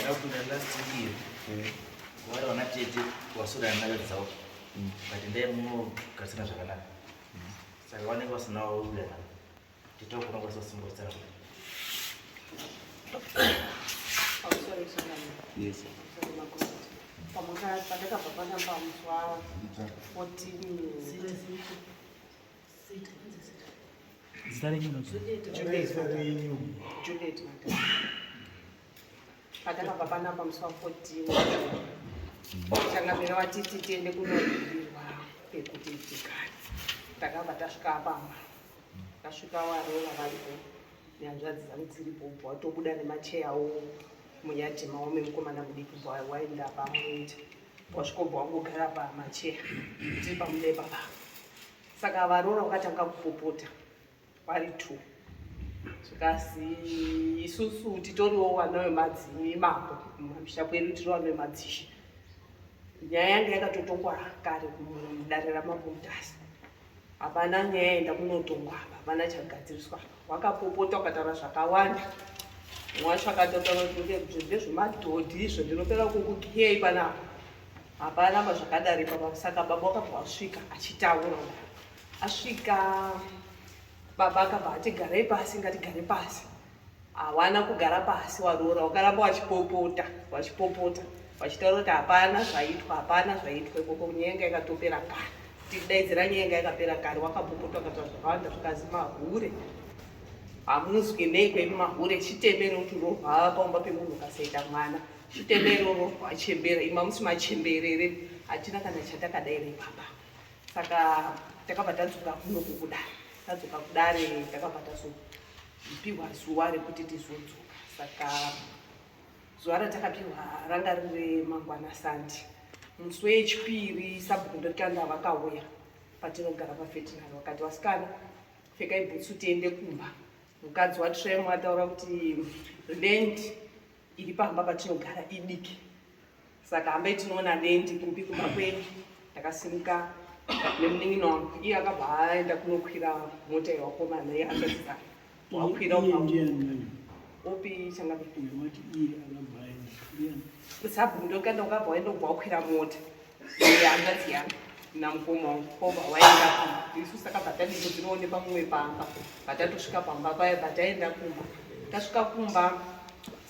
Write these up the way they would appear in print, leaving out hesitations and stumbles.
Ndakapinda last year. Wari vana tete wasura nayo dzavo. But ndai munogarisana zvakanaka. Saka vanenge vasinawo kuwirirana. Tete wakona kwasa simbotsana. Yes. Pandakabva panamba musi wa 14 Zita renyu unonzi? Juliet Matara. Patakabva panapa musi wa 14 changamire watiti tiende kunorirwa pekuti tigare. Takabva tasvika pamba. Tasvika warova varipo nehanzvadzi dzangu dziripo ubva watobuda nemacheyawo munyadhi mavo memukomana mudiki ubva waenda pamuita. Wasvika ubva wangogara pamacheya tiri pamuleba papa. Saka varoora vakatanga kupopota vari two zvikazi isusu titoriwo vana vemadzimambo mumamisha kwedu tiri vana vemadzishe. Nyaya yanga yakatotongwa kare mudare ramambo Mutasa. Hapana nyaya yaenda kunotongwa apa, hapana chagadziriswa apa. Wakapopota ukataura zvakawanda. Mumwe wacho akatotaura kuti ndezvemadhodhi izvo ndinopera kukukiyei panapa. Hapana apa zvakadaro ipapa. Saka baba wakabva wasvika achitaura. Asvika baba akabva ati garei pasi, ngatigare pasi. Hawana kugara pasi waroora, wakaramba wachipopota, wachipopota, wachitaura kuti hapana zvaitwa, hapana zvaitwa ikoko, nyaya yanga yakatopera kare. Tikidaidzira nyaya yanga yakapera kare, wakapopota ukataura zvakawanda zvikazi mahure. Hamuzwi nei kwedu mahure, chitemero kuti urohwa paumba pemunhu ukasaita mwana. Chitemero urohwa wachembera, imi hamusi machembere here? Hatina kana chatakadaira ipapa. Saka takabva tadzoka kunoku kudare, tadzoka kudare takabva tazopiwa zuva rekuti tizodzoka. Saka zuva ratakapiwa ranga riri mangwana Sunday, musi wechipiri sabhuku Ndorikanda vakauya patinogara pavetinary vakati, vasikana pfekai bhutsu tiende kumba. Mukadzi waTrem ataura kuti land iri pamba patinogara idiki, saka hambai tinoona land kupi kumba kwenyu. Ndakasimuka nemunin'ina wangu, iye akabva aenda kunokwira mota yevakomana yehanzvadzi dzake. Wakwira upi changamire? Sabhuku Ndorikanda wakabva waenda kubva wakwira mota yehanzvadzi yangu namukoma wangu, kobva waenda kumba. Isu takabva tadii tinoone pamumwe pamba, patatosvika pamba paya pataenda kumba. Tasvika kumba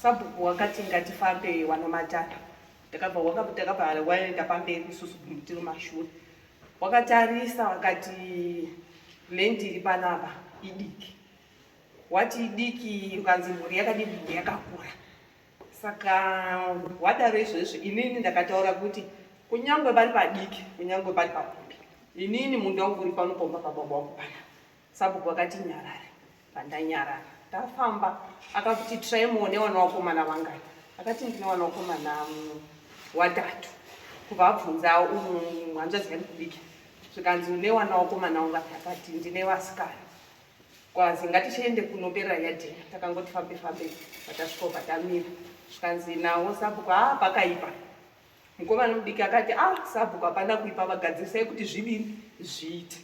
sabhuku wakati ngatifambe wana Matara. Takabva takabva waenda pamberi, isusu tiri mashure. Wakatarisa wakati land iri panapa idiki. Wati idiki ukanzi mhuri yakadii, mhuri yakakura. Saka wadaro izvozvo, inini ndakataura kuti kunyangwe pari padiki, kunyangwe pari papombi, inini munda wangu uri pano pomba pababa wangu panapa. Sabhuku akati nyarara, pandanyarara tafamba. Akati try muone wana wakomana vangani. Akati ndine wana wakomana watatu. Kubva abvunza hanzvadzi yangu diki, zvikanzi une wana wakomana ungani? Akati ndine vasikana. Kwazi ngatichiende kunoperera yadhina. Takangoti fambe fambe, patasvika patamira, zvikanzi nawo sabhuku, haa pakaipa. Mukomana mudiki akati ah sabhuku hapana kuipa, vagadzirisai kuti zvidini zviite.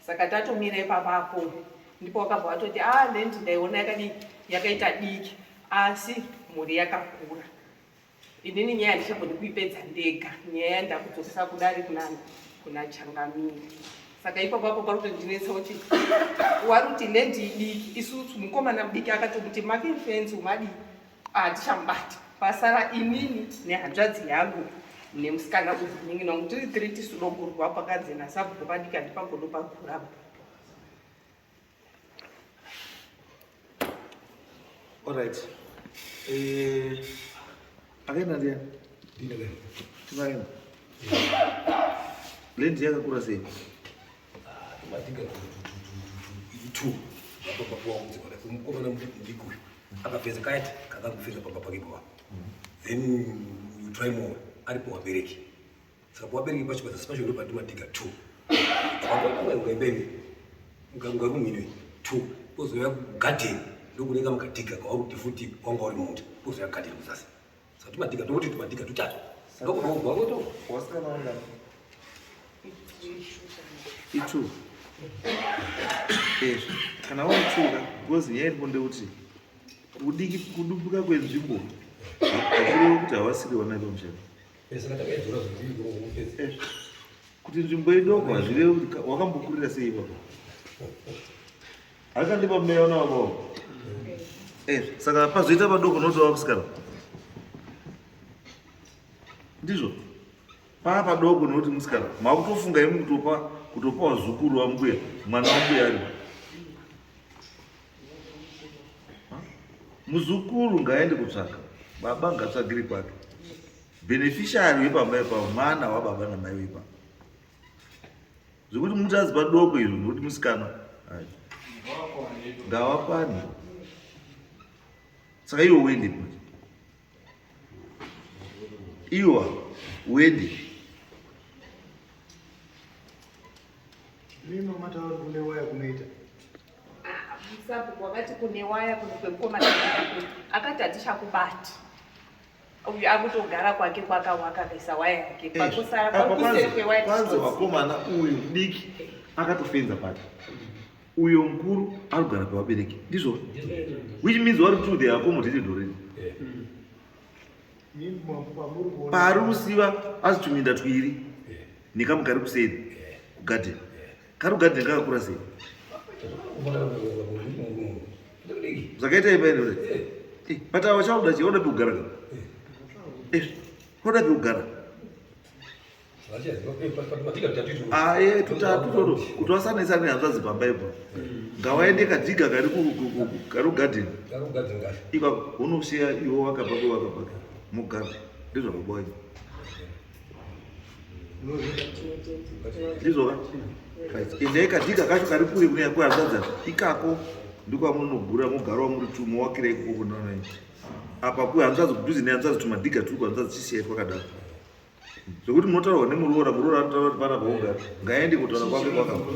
Saka tatomira ipapapo ndipo wakabva watoti ah land ndaiona yakadii yakaita diki, asi mhuri yakakura. Inini nyaya handichagoni kuipedza ndega, nyaya ndakudzosesa kudare kunani kuna changamire. Saka ipapo apo pari kutondinetsa kuti wari kuti land idiki, isusu mukomana mudiki akatokuti make fence umadii hatichamubati. Pasara inini nehanzvadzi yangu nemusikana uyu munin'ina wangu, tiri tiri tisudogurwa pakanzi nasabhuku padiki handipagodo pagura. Alright. Akaenda ndiani? Timaenda. Land yakakura sei? Madinga two mukomana mudiki uyu akapedza kayati kakangofeza pamba pake pava, then you try more aripo wabereki. Saka pawabereki pacho pazasi pacho ndo patimadhiga two ukaembeni ungarumwinwe two, pozouya garden ndokunenge mukadhiga kawakuti futi wanga uri munda, pozouya garden kuzasi. Saka tumadhiga tokuti tumadhiga tutatu ndokunogwa koto. Wasikana wangani? I2. Kana uri two ka, because nyaya iripo ndekuti kudiki kudumbuka kwenzvimbo. Hazvirevi kuti havasiri vana vepamusha. Kuti nzvimbo idoko hazvirevi kuti wakambokurira sei ipapo. Akandipa mweya una baba. Eh, saka pazoita padoko notova musikana. Ndizvo. Paa padoko nokuti musikana makutofunga imi kutopa kutopa wazukuru wambuya mwana wambuya ari. Muzukuru ngaende kutsvaka baba ngatsvagire kwake. Beneficiary wepamba ipapo mwana wababa namai wepa. Zvekuti muti azi padoko izvo nokuti musikana ngawakwane. Saka iwe uende manje. Iwa uende. Mimi matauri kune waya kunoita. Sabhuku wakati kune waya kuno kwemukomana akati hatichakubati. Uyu akutogara kwake kwakawaka akaisa waya yake kwakusara kwakuseri kwewaya. Kwanzi wakomana uyu mudiki akatofenza pati. Uyo mukuru arikugara pevabereki ndizvo which means vari two they are accommodated already. Paari kusiva asi tuminda twiri nekamu kari kuseri kugadheni kari kugadheni kakakura sei zvakaita ipa ine but ava chauda chii oda pekugara ka oda pekugara aye tutatu toto kuti wasanetsane nehanzvadzi pamba ipo ngawaende kadhiga kari kugadheni ipapo unosiya iwo wakapaka wakapaka mugara ndizvo baba wenyu ndizvo ka endai kadhiga kacho kari kure kune kuhanzvadzi ikako ndikwamunogura mugara wamuri tu mowakira ikoko kunanai apa kuhanzvadzi kudhuze nehanzvadzi tumadhiga turi kuhanzvadzi chisiyai twakadaro zvekuti munotaurwa nemuroora muroora anotaura kuti pana paugara ngaende kutaura kwake kwakabva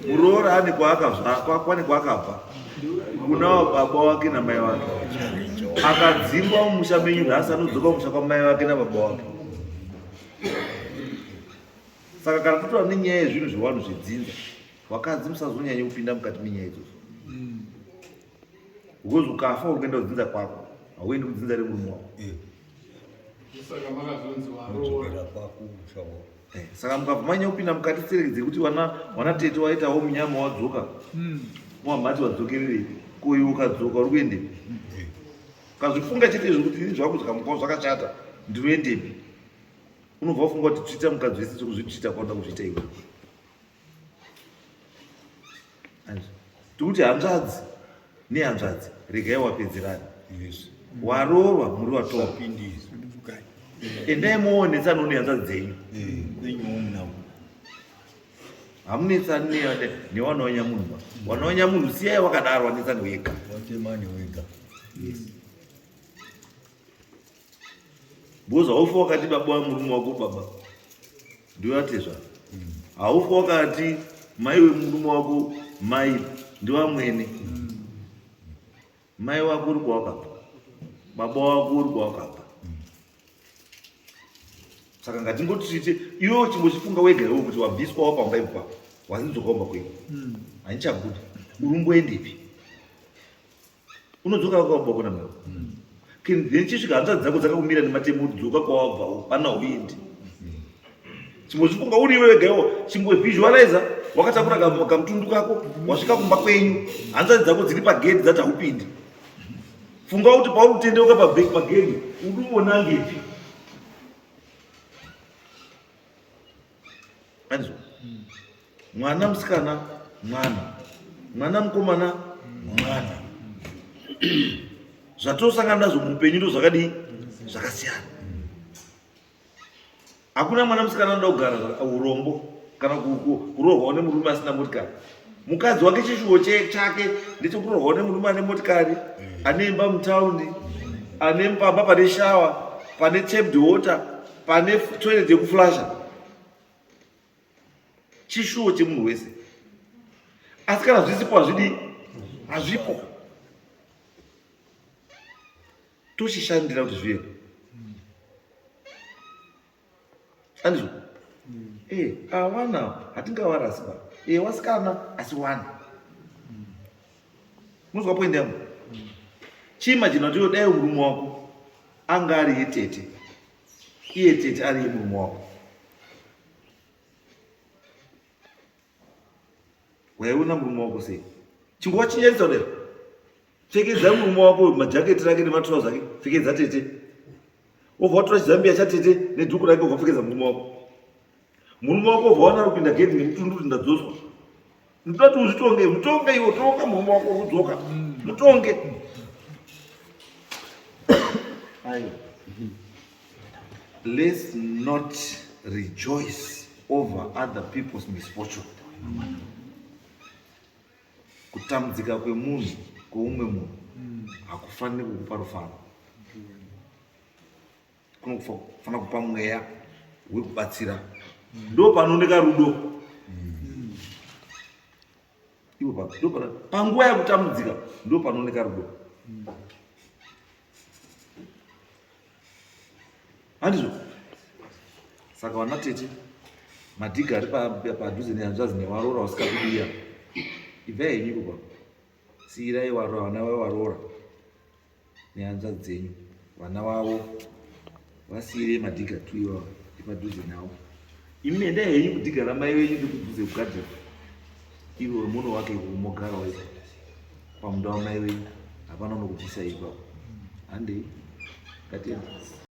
muroora ane kwaakabva kwaakabva kuna baba wake namai wake akadzingwa mumusha menyu nhasi anodzoka mumusha kwamai vake nababa wake saka kana totaura nenyaya yezvinhu zvevanhu zvedzinza vakadzi musazonyanye kupinda mukati menyaya idzodzo because ukafa uri kuenda kudzinza kwako hauendi kudzinza remurume wako Saka makazonzi waroora. Eh, saka mukabva manyanya kupinda mukati tsereki dzekuti wana wana tete waitawo munyama wadzoka wamhati wadzokererei ko iwe ukadzoka uri kuendepi ukazvifunga chete izvo kuti ini zvangu zvikamukawo zvakashata ndinoendepi unobva wafunga kuti tsvita mukadzi wese sekuzvitsvita kwaunoda kuzviita iwe tikuti hanzvadzi nehanzvadzi regai wapedzerani waroorwa muri watorwa endai moonetsana nehanzvadzi dzenyu hamunetsani newana wanyamunhu ba wana wanyamunhu siyai wakadaro wanetsani wega because haufi wakati baba wemurume wako baba ndivatezva haufi wakati mai wemurume wako mai ndiwamwene mai wako uri kwawakabva baba wako uri kwawakabva saka ngatingotite iwe chimbochifunga wega iwe kuti wabviswawo pamba ipapo wazinzwa kumba kwenyu handichabuda urumboendepi unodzoka kwawabva kuna mai then chisvika hanzvadzi dzako dzakakumira nematemo kuti dzoka kwawabva pana uendi chimbozvifunga uri iwe wega iwo chimbovisualiza wakatakura kamutundu kako wasvika kumba kwenyu hanzvadzi dzako dziri pagedhi dzati haupindi funga kuti pauri kutendeuka pagedhi uri umbonangepi Anzwa. Mwana musikana mwana. Mwana mukomana mwana. Zvatosangana nazvo muupenyu ndo zvakadii? Zvakasiyana. Hakuna mwana musikana anoda kugara urombo kana kuroorwawo nemurume asina motikari. Mukadzi wake chishuwo chake ndechekuroorwawo nemurume ane motikari, ane imba mutaundi, ane pamba pane shawa, pane tapped water, pane toilet yekuflasha. Chishuwo chemunhu wese. Asi kana zvisipo hazvidii? Hazvipo. Tochishandira kuti zvive. Andizvo? Eh, awana hatingavarasi ba. Eh, wasikana asi wana. Munozwa point yangu? Chiimajina kuti dai murume wako anga ari yetete, iye tete ari yemurume wako. Waiona murume wako sei? Chingowachinjanisa kudai. Pfekedza murume wako majaketi rake nematrouse ake, pfekedza tete. Wobva watora chizambiya chatete nedhuku rake wobva pfekedza murume wako. Murume wako wobva waona kupinda gedhi nemutundu kuti ndadzoswa. Ndoda kuti uzvitonge, mutonge iwe, tonga murume wako kudzoka. Mutonge. Ayo. Let's not rejoice over other people's misfortune. Kutambudzika kwemunhu kweumwe munhu hakufaniri kukupa rufaro. Kunofanira kupa mweya wekubatsira. Ndo panooneka rudo. Iwo ndo panguva yekutambudzika ndo panooneka rudo. Handizvo? Saka vana tete madhiga ari padhuze nehanzvadzi newaroora usikakudiya, ibvai henyu iko pa siyirai waroora vana vewaroora nehanzvadzi dzenyu, vana vavo vasiyirei madhiga tu iwawa epadhuze nawo. Imi endai henyu kudhiga ramai venyu ndikudhuze kugadheni iro muno wake mogarawo ipo pamunda wamai venyu, hapana unokubvisa ipapo. Handei, ngatiende.